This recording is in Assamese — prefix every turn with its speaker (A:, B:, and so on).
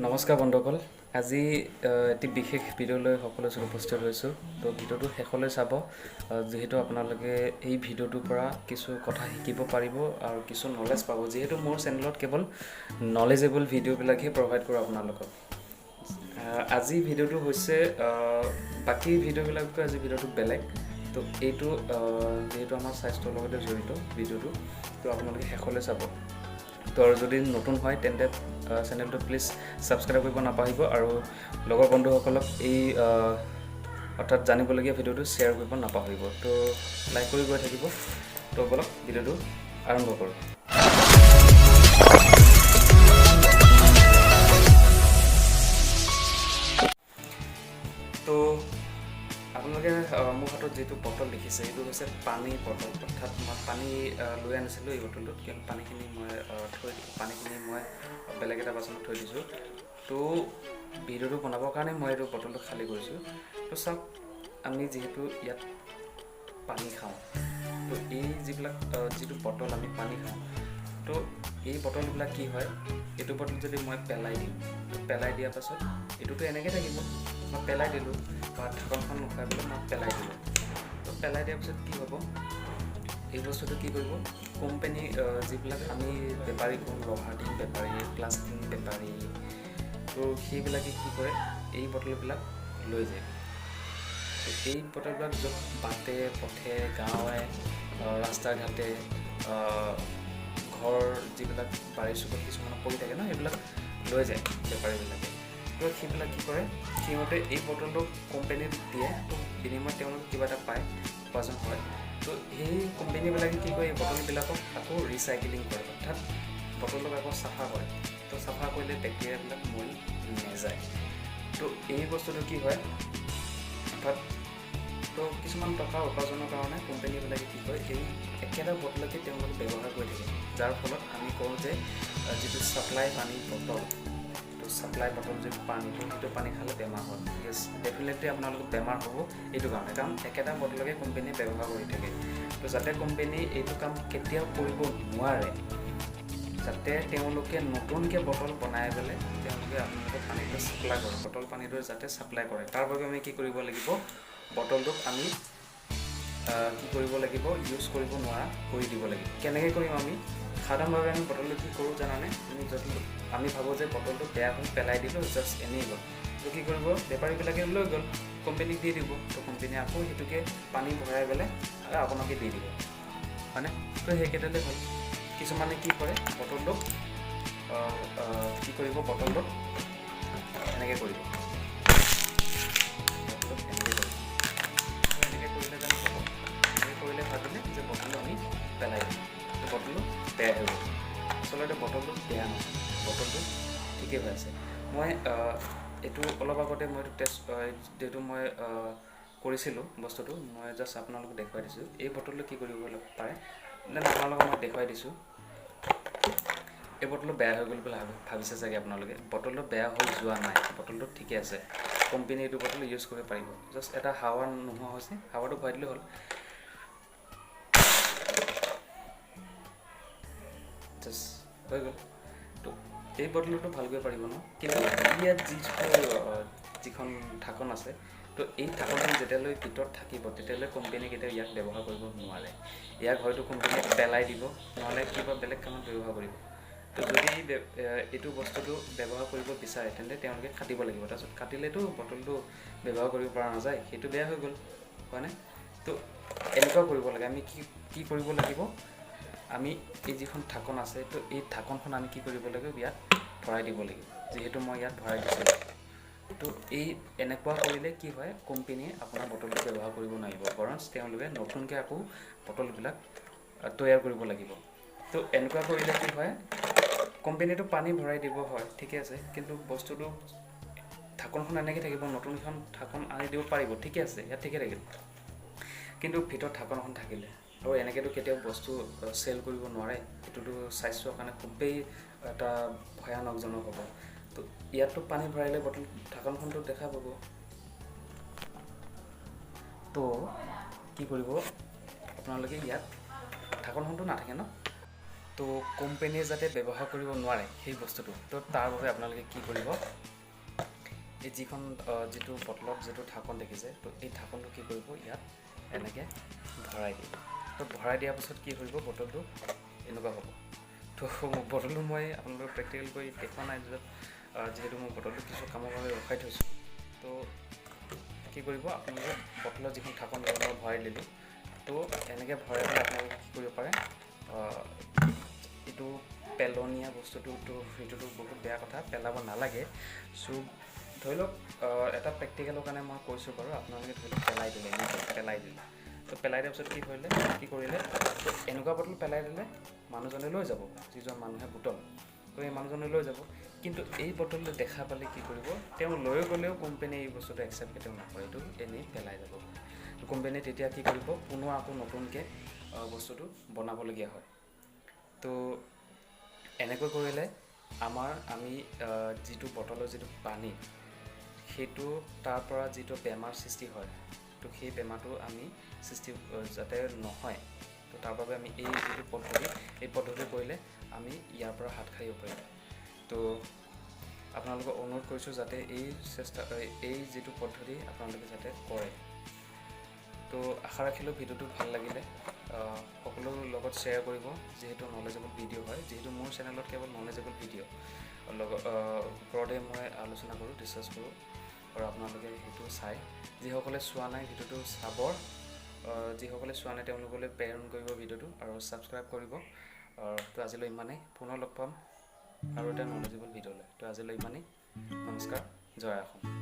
A: নমস্কাৰ বন্ধুসকল, আজি এটি বিশেষ ভিডিঅ' লৈ সকলোৰে ওচৰত উপস্থিত হৈছোঁ। তো ভিডিঅ'টো শেষলৈ চাব, যিহেতু আপোনালোকে এই ভিডিঅ'টোৰ পৰা কিছু কথা শিকিব পাৰিব আৰু কিছু নলেজ পাব, যিহেতু মোৰ চেনেলত কেৱল নলেজেবল ভিডিঅ'বিলাকহে প্ৰভাইড কৰোঁ আপোনালোকক। আজি ভিডিঅ'টো হৈছে বাকী ভিডিঅ'বিলাকতকৈ আজি ভিডিঅ'টো বেলেগ। তো এইটো যিহেতু আমাৰ স্বাস্থ্যৰ লগতে জড়িত ভিডিঅ'টো, তো আপোনালোকে শেষলৈ চাব। তো আৰু যদি নতুন হয় তেন্তে চেনেলটো প্লিজ ছাবস্ক্ৰাইব কৰিব নাপাহৰিব আৰু লগৰ বন্ধুসকলক এই অৰ্থাৎ জানিবলগীয়া ভিডিঅ'টো শ্বেয়াৰ কৰিব নাপাহৰিব। তো লাইক কৰি গৈ থাকিব। তো ব'লক ভিডিঅ'টো আৰম্ভ কৰোঁ। তো আপোনালোকে মোৰ হাতত যিটো বটল দেখিছে এইটো হৈছে পানীৰ বটল। অৰ্থাৎ মই পানী লৈ আনিছিলোঁ এই বটলটোত, কিন্তু পানীখিনি মই থৈ পানীখিনি মই বেলেগ এটা বাচনত থৈ দিছোঁ। তো ভিডিঅ'টো বনাবৰ কাৰণে মই এইটো বটলটো খালী কৰিছোঁ। তো চাওক, আমি যিহেতু ইয়াত পানী খাওঁ, তো এই যিবিলাক যিটো বটল আমি পানী খাওঁ, তো এই বটলবিলাক কি হয়, এইটো বটল যদি মই পেলাই দিওঁ, পেলাই দিয়াৰ পাছত এইটোতো এনেকৈ থাকিব। মই পেলাই দিলোঁ বা ঢাকনখন নুখুৱাই পেলাই মই পেলাই দিলোঁ। তো পেলাই দিয়াৰ পিছত কি হ'ব, এই বস্তুটো কি কৰিব কোম্পানী যিবিলাক আমি বেপাৰী কওঁ, ৰহাৰ টিং বেপাৰী, প্লাষ্টিক বেপাৰী, তো সেইবিলাকে কি কৰে, এই বটলবিলাক লৈ যায়। তো এই বটলবিলাক য'ত বাটে পথে গাঁৱে ৰাস্তা ঘাটে ঘৰ যিবিলাক বাৰী চুকত কিছুমানত পৰি থাকে ন, সেইবিলাক লৈ যায় বেপাৰীবিলাকে। তো সেইবিলাক কি কৰে, সিহঁতে এই বটলটো কোম্পানীত দিয়ে, তো বিনিময়ত তেওঁলোকে কিবা এটা পায়, উপাৰ্জন হয়। তো সেই কোম্পানীবিলাকে কি কৰে, এই বটলবিলাকক আকৌ ৰিচাইকেলিং কৰে, অৰ্থাৎ বটলটোক আকৌ চাফা কৰে। তো চাফা কৰিলে বেক্টেৰিয়াবিলাক মৰি নাযায়। তো এই বস্তুটো কি হয়, অৰ্থাৎ তো কিছুমান টকা উপাৰ্জনৰ কাৰণে কোম্পানীবিলাকে কি কৰে, এই একেটা বটলকে তেওঁলোকে ব্যৱহাৰ কৰি থাকে। যাৰ ফলত আমি কওঁ যে যিটো ছাপ্লাই পানী বটল, তো ছাপ্লাই বটল যিটো পানীটো, সেইটো পানী খালে বেমাৰ হয়। য়েছ, ডেফিনেটলি আপোনালোকৰ বেমাৰ হ'ব এইটো কাৰণে, কাৰণ একেটা বটলকে কোম্পানীয়ে ব্যৱহাৰ কৰি থাকে। তো যাতে কোম্পানীয়ে এইটো কাম কেতিয়াও কৰিব নোৱাৰে, যাতে তেওঁলোকে নতুনকৈ বটল বনাই পেলাই তেওঁলোকে আপোনালোকে পানীটো ছাপ্লাই কৰে, বটল পানীটো যাতে ছাপ্লাই কৰে, তাৰ বাবে আমি কি কৰিব লাগিব, বটলটোক আমি কি কৰিব লাগিব, ইউজ কৰিব নোৱাৰা কৰি দিব লাগিব। কেনেকৈ কৰিম আমি? সাধাৰণভাৱে আমি বটলটো কি কৰোঁ জানানে? আমি যদি আমি ভাবোঁ যে বটলটো বেয়া হ'ল, পেলাই দিলোঁ, জাষ্ট এনেই গ'ল। তো কি কৰিব, বেপাৰীবিলাকে লৈ গ'ল, কোম্পানীক দি দিব। তো কোম্পানীয়ে আকৌ সেইটোকে পানী ভৰাই পেলাই আপোনাকে দি দিব, হয়নে? তো সেইকেইটালৈ হ'ল। কিছুমানে কি কৰে, বটলটোক কি কৰিব, বটলটোক এনেকৈ কৰিব, বটলটোক এনেকৈ কৰিব। এনেকৈ কৰিলে জানো হ'ব? এনেকৈ কৰিলে ভাবিলে যে বটলটো আমি পেলাই দিম, তো বটলটো বেয়া হৈ গ'ল। আচলতে বটলটো বেয়া নহয়, বটলটো ঠিকেই হৈ আছে। মই এইটো অলপ আগতে মই এইটো টেষ্ট যিহেতু মই কৰিছিলোঁ বস্তুটো, মই জাষ্ট আপোনালোকক দেখুৱাই দিছোঁ। এই বটলটো কি কৰিব পাৰে, then আপোনালোকক মই দেখুৱাই দিছোঁ। এই বটলটো বেয়া হৈ গ'ল বুলি ভাবিছে চাগে আপোনালোকে। বটলটো বেয়া হৈ যোৱা নাই, বটলটো ঠিকে আছে। কোম্পানীয়ে এইটো বটল ইউজ কৰিব পাৰিব। জাষ্ট এটা হাৱা নোহোৱা হৈছে, হাৱাটো ভৰাই দিলেই হ'ল, জাষ্ট হৈ গ'ল। তো এই বটলটো ভালকৈ পাৰিব ন, কিন্তু ইয়াত যিখন ঢাকন আছে, তো এই ঢাকনখন যেতিয়ালৈ ভিতৰত থাকিব তেতিয়ালৈ কোম্পানীয়ে কেতিয়াও ইয়াক ব্যৱহাৰ কৰিব নোৱাৰে। ইয়াক হয়তো কোম্পানীয়ে পেলাই দিব, নহ'লে কিবা বেলেগ কামত ব্যৱহাৰ কৰিব। তো যদি এইটো বস্তুটো ব্যৱহাৰ কৰিব বিচাৰে তেন্তে তেওঁলোকে কাটিব লাগিব। তাৰপিছত কাটিলেতো বটলটো ব্যৱহাৰ কৰিব পৰা নাযায়, সেইটো বেয়া হৈ গ'ল, হয়নে? তো এনেকুৱা কৰিব লাগে। আমি কি কি কৰিব লাগিব, আমি এই যিখন ঢাকন আছে, তো এই ঢাকনখন আমি কি কৰিব লাগিব, ইয়াত ভৰাই দিব লাগিব। যিহেতু মই ইয়াত ভৰাই দিছিলোঁ। তো এই এনেকুৱা কৰিলে কি হয়, কোম্পানীয়ে আপোনাৰ বটলটো ব্যৱহাৰ কৰিব নোৱাৰিব, বৰঞ্চ তেওঁলোকে নতুনকৈ আকৌ বটলবিলাক তৈয়াৰ কৰিব লাগিব। তো এনেকুৱা কৰিলে কি হয়, কোম্পানীটো পানী ভৰাই দিব, হয় ঠিকে আছে, কিন্তু বস্তুটো ঢাকনখন এনেকৈ থাকিব, নতুনখন ঢাকন আনি দিব পাৰিব, ঠিকে আছে, ইয়াত ঠিকে থাকিল, কিন্তু ভিতৰত ঢাকনখন থাকিলে আৰু এনেকৈতো কেতিয়াও বস্তু চেল কৰিব নোৱাৰে। এইটোতো স্বাস্থ্যৰ কাৰণে খুবেই এটা ভয়ানকজনক হ'ব। তো ইয়াততো পানী ভৰাইলে বটল ঢাকনখনতো দেখা পাব। তো কি কৰিব আপোনালোকে, ইয়াত ঢাকনখনতো নাথাকে ন। তো কোম্পেনীয়ে যাতে ব্যৱহাৰ কৰিব নোৱাৰে সেই বস্তুটো, তো তাৰ বাবে আপোনালোকে কি কৰিব, এই যিখন যিটো বটলত যিটো ঢাকন দেখিছে, তো এই ঢাকনটো কি কৰিব, ইয়াত এনেকৈ ভৰাই দিব। তো ভৰাই দিয়াৰ পাছত কি কৰিব, বটলটো এনেকুৱা হ'ব। তো বটলটো মই আপোনালোকক প্ৰেক্টিকেল কৰি দেখুওৱা নাই, যিহেতু মই বটলটো কিছু কামৰ বাবে ৰখাই থৈছোঁ। তো কি কৰিব, আপোনালোকে বটলৰ যিখন ঢাকন মই ভৰাই দিলোঁ, তো এনেকৈ ভৰাই পেলাই আপোনালোকে কি কৰিব পাৰে, এইটো পেলনীয়া বস্তুটোতো সেইটোতো বহুত বেয়া কথা, পেলাব নালাগে। চ' ধৰি লওক এটা প্ৰেক্টিকেলৰ কাৰণে মই কৈছোঁ বাৰু, আপোনালোকে ধৰি লওক পেলাই দিলে, নিজে পেলাই দিলে। তো পেলাই দিয়াৰ পিছত কি কৰিলে, তো এনেকুৱা বটল পেলাই দিলে মানুহজনে লৈ যাব, যিজন মানুহে বটল, তো এই মানুহজনে লৈ যাব। কিন্তু এই বটলটো দেখা পালে কি কৰিব, তেওঁ লৈ গ'লেও কোম্পেনীয়ে এই বস্তুটো একচেপ্ট কেতিয়াও নকৰে, এইটো এনেই পেলাই যাব। তো কোম্পেনীয়ে তেতিয়া কি কৰিব, পুনৰ আকৌ নতুনকৈ বস্তুটো বনাবলগীয়া হয়। তো এনেকৈ কৰিলে আমি যিটো বটলৰ যিটো পানী, সেইটো তাৰ পৰা যিটো বেমাৰ সৃষ্টি হয়, তো সেই বেমাৰটো আমি সৃষ্টি যাতে নহয়, তো তাৰ বাবে আমি এই যিটো পদ্ধতি, এই পদ্ধতি কৰিলে আমি ইয়াৰ পৰা হাত সাৰিব পাৰিম। তো আপোনালোকক অনুৰোধ কৰিছোঁ যাতে এই চেষ্টা, এই যিটো পদ্ধতি আপোনালোকে যাতে কৰে। তো আশা ৰাখিলোঁ ভিডিঅ'টো ভাল লাগিলে, সকলো লগত শ্বেয়াৰ কৰিব, যিহেতু নলেজেবল ভিডিঅ' হয়, যিহেতু মোৰ চেনেলত কেৱল নলেজেবল ভিডিঅ' লগত ওপৰতে মই আলোচনা কৰোঁ, ডিছকাছ কৰোঁ, আৰু আপোনালোকে সেইটো চাই, যিসকলে চোৱা নাই ভিডিঅ'টো চাব, যিসকলে চোৱা নাই তেওঁলোকলৈ প্ৰেৰণ কৰিব ভিডিঅ'টো আৰু ছাবস্ক্ৰাইব কৰিব। তো আজিলৈ ইমানেই, পুনৰ লগ পাম আৰু এটা নলেজেবল ভিডিঅ'লৈ। তো আজিলৈ ইমানেই, নমস্কাৰ, জয় অসম।